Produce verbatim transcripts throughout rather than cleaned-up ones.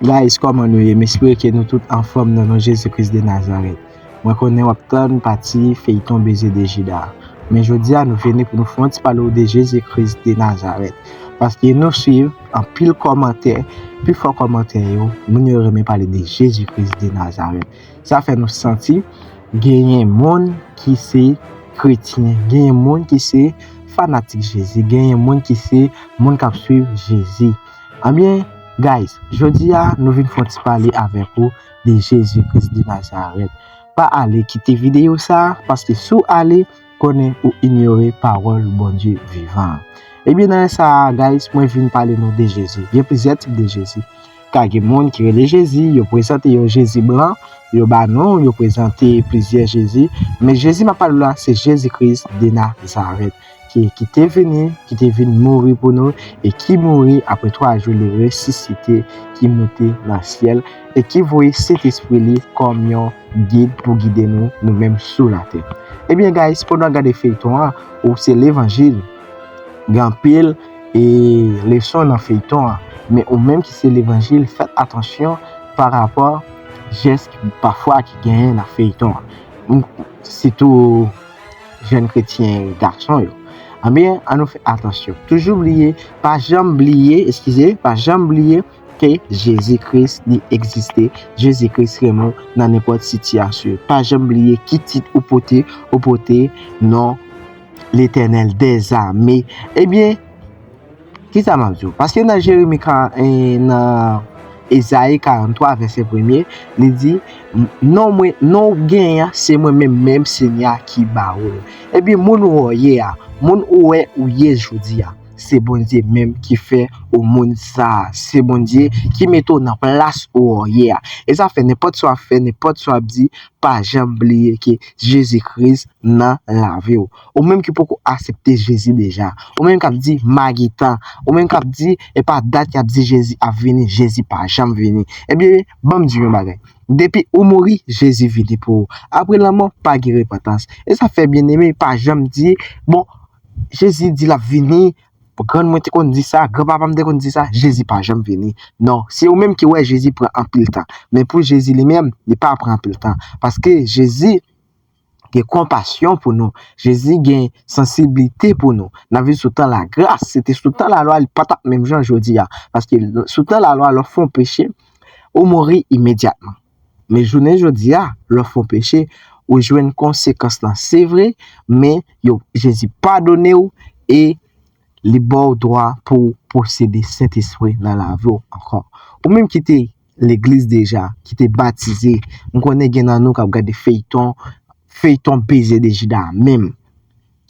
Guys, kòman nou ye? M espere ke nou tout anfòm nan non Jezi Kris de Nazarèt. Mwen konnen w ap tann pati feyton Beze de Jida a. Men jodi a, nou vini pou nou fè yon ti pale w de Jezi Kris de Nazarèt. Paske nou swiv anpil kòmantè, pifò kòmantè yo, moun yo renmen pale de Jezi Kris de Nazarèt. Sa fè nou santi genyen moun ki se kretyen, genyen moun ki se fanatik Jezi, genyen moun ki se moun k ap swiv Jezi. Ebyen, guys, jodi a, nou vin fè yon ti pale avèk ou de Jezi Kris de Nazarèt. Pa ale kite videyo sa a, paske si w ale, konnen ou inyore pawòl Bondye vivan an. Ebyen, nan lè sa a, guys, mwen vin pale nou de Jezi. Gen plizyè tip de Jezi. Ka gen moun ki rele Jezi, yo prezante yon Jezi blan, yo ba non, yo prezante plizyè Jezi, men Jezi m ap pale w la, se Jezi Kris de Nazarèt, ki, ki te vini, ki te vin mouri pou nou, e ki mouri, apre twa jou, li resisite, ki moute nan syèl, e ki voye Sentespri li kòm yon gid pou gide nou, nou menm sou latè. Ebyen, guys, pandan w ap gade feyton an, ou se levanjil, gen anpil e leson nan feyton an. Men ou menm ki se levanjil, fèt atansyon pa rapò jès ki pafwa ki genyen nan feyton an. M, sitou jèn kretyen gason yo. Ebyen, ann nou fè atansyon. Toujou bliye, pa janm bliye, eskize, pa janm bliye ke Jezi Kris li egziste. Jezi Kris renmen w nan nenpòt sitiyasyon. Pa janm bliye ki tit ou pote, ou pote non Letènèl dèzame. Ebyen, kisa m ap di w? Paske nan Jeremi ka, eh, nan Ezayi karanntwa, vèsè premye, li di, "Non mwen, non w genyen an, se mwen menm, menm Senyè a ki ba ou l." Ebyen, moun ou wè w ye a, moun ou wè ou ye jodi a, se Bondye menm ki fè ou moun sa a. Se Bondye ki mete w nan plas ou wè w ye a. E sa fè nenpòt sa w ap fè, nenpòt sa w ap di, pa janm bliye ke Jezi Kris nan lavi w. Ou menm ki poko aksepte Jezi deja, ou menm k ap di m a gentan, ou menm k ap di e pa dat y ap di Jezi ap vini, Jezi pa janm vini. Ebyen, ban m di w yon bagay. Depi ou mouri, Jezi vini pou ou. Apre lanmò, pa gen repantans. E sa fè, byeneme, pa janm di, bon, Jezi di l ap vini, grann mwen te konn di sa, granpapa m te konn di sa, Jezi pa janm vini. Non, se ou menm ki wè Jezi pran anpil tan. Men pou Jezi li menm, li pa pran anpil tan. Paske Jezi gen konpasyon pou nou. Jezi gen sansiblite pou nou. N ap viv sou tan lagras. Si te sou tan lalwa, li pa t ap menm jan jodi a. Paske sou tan lalwa, lè w fè yon peche, ou mouri imedyatman. Men jounen jodi a, lè w fè yon peche, ou jwenn konsekans lan. Se vre, men yo, Jezi padone w e li ba w dwa pou w posede Sentespri nan lavi w ankò. Ou menm ki te legliz deja, ki te batize, m konnen gen nan nou k ap gade feyton, feyton Beze de Jida a menm,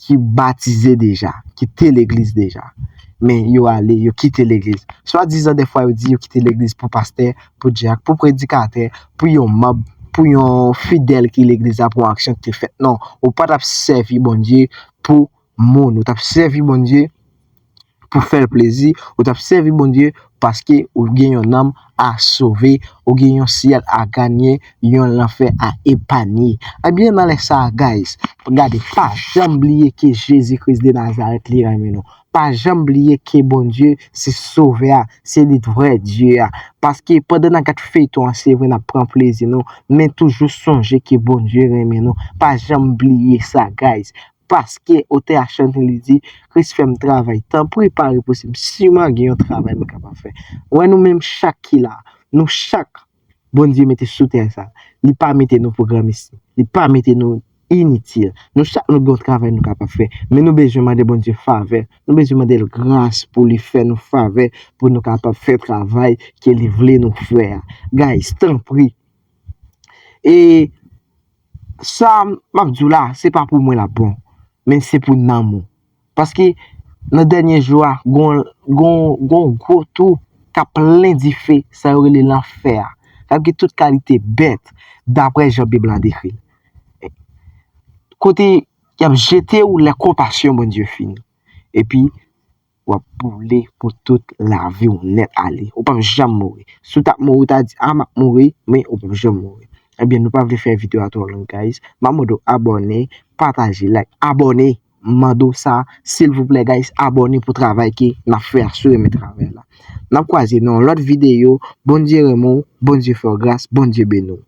ki batize deja, ki te legliz deja. Men yo ale, yo kite legliz. Swadizan dèfwa yo di yo kite legliz pou pastè, pou dyak, pou predikatè, pou yon manm, pou yon fidèl ki legliz la, pou yon aksyon ki te fèt. Non, ou pa t ap sèvi Bondye pou moun, ou t ap sèvi Bondye pou fè l plezi, ou t ap sèvi Bondye paske ou gen yon nanm a sove, ou gen yon syèl a ganye, yon lanfè a epanye. Ebyen, nan lè sa a, guys, gade, pa janm bliye ke Jezi Kris de Nazarèt, li renmen nou. Pa janm bliye ke Bondye se Sovè a, se li vrè Dye a. Paske pandan n ap gad feyton an, se vre n ap pran plezi nou, men toujou sonje ke Bondye renmen nou. Pa janm bliye sa, guys. Paske otè a chante li di, Kris fè m travay, tanpri pa repouse m, siman gen yon travay mwen kapab fè. Wè nou menm chak ki la, nou chak Bondye mete sou tè sa, li pa mete nou pou granmesi, li pa mete nou initil. Nou chak nou gen yon travay nou kapab fè, men nou bezwen mande Bondye favè, nou bezwen mande l gras pou li fè nou favè, pou nou kapab fè travay ke li vle nou fè a. Guys, tanpri. E sa m ap di w la, se pa pou mwen l ap bon, men se pou nanm ou. Paske nan dènye jou a, gon, gon, gon gwo tou k ap plen dife, sa yo rele lanfè a. K ap gen tout kalite bèt, daprè jan Bib la dekri l. Kote y ap jete w lè konpasyon Bondye fini. Epi, w ap boule pou tout lavi w nèt ale. Ou p ap janm mouri. Si w t ap mouri, w ta di, a, m ap mouri, men ou p ap janm mouri. Ebyen, nou pa vle fè videyo a twò long, guys. M ap mande w abòne, pataje, like, abòne. M mande w sa, silvouplè, guys, abòne pou travay ke n ap fè a, si w renmen travay la. N ap kwaze nan yon lòt videyo. Bondye renmen w, Bondye fè w gras, Bondye beni w.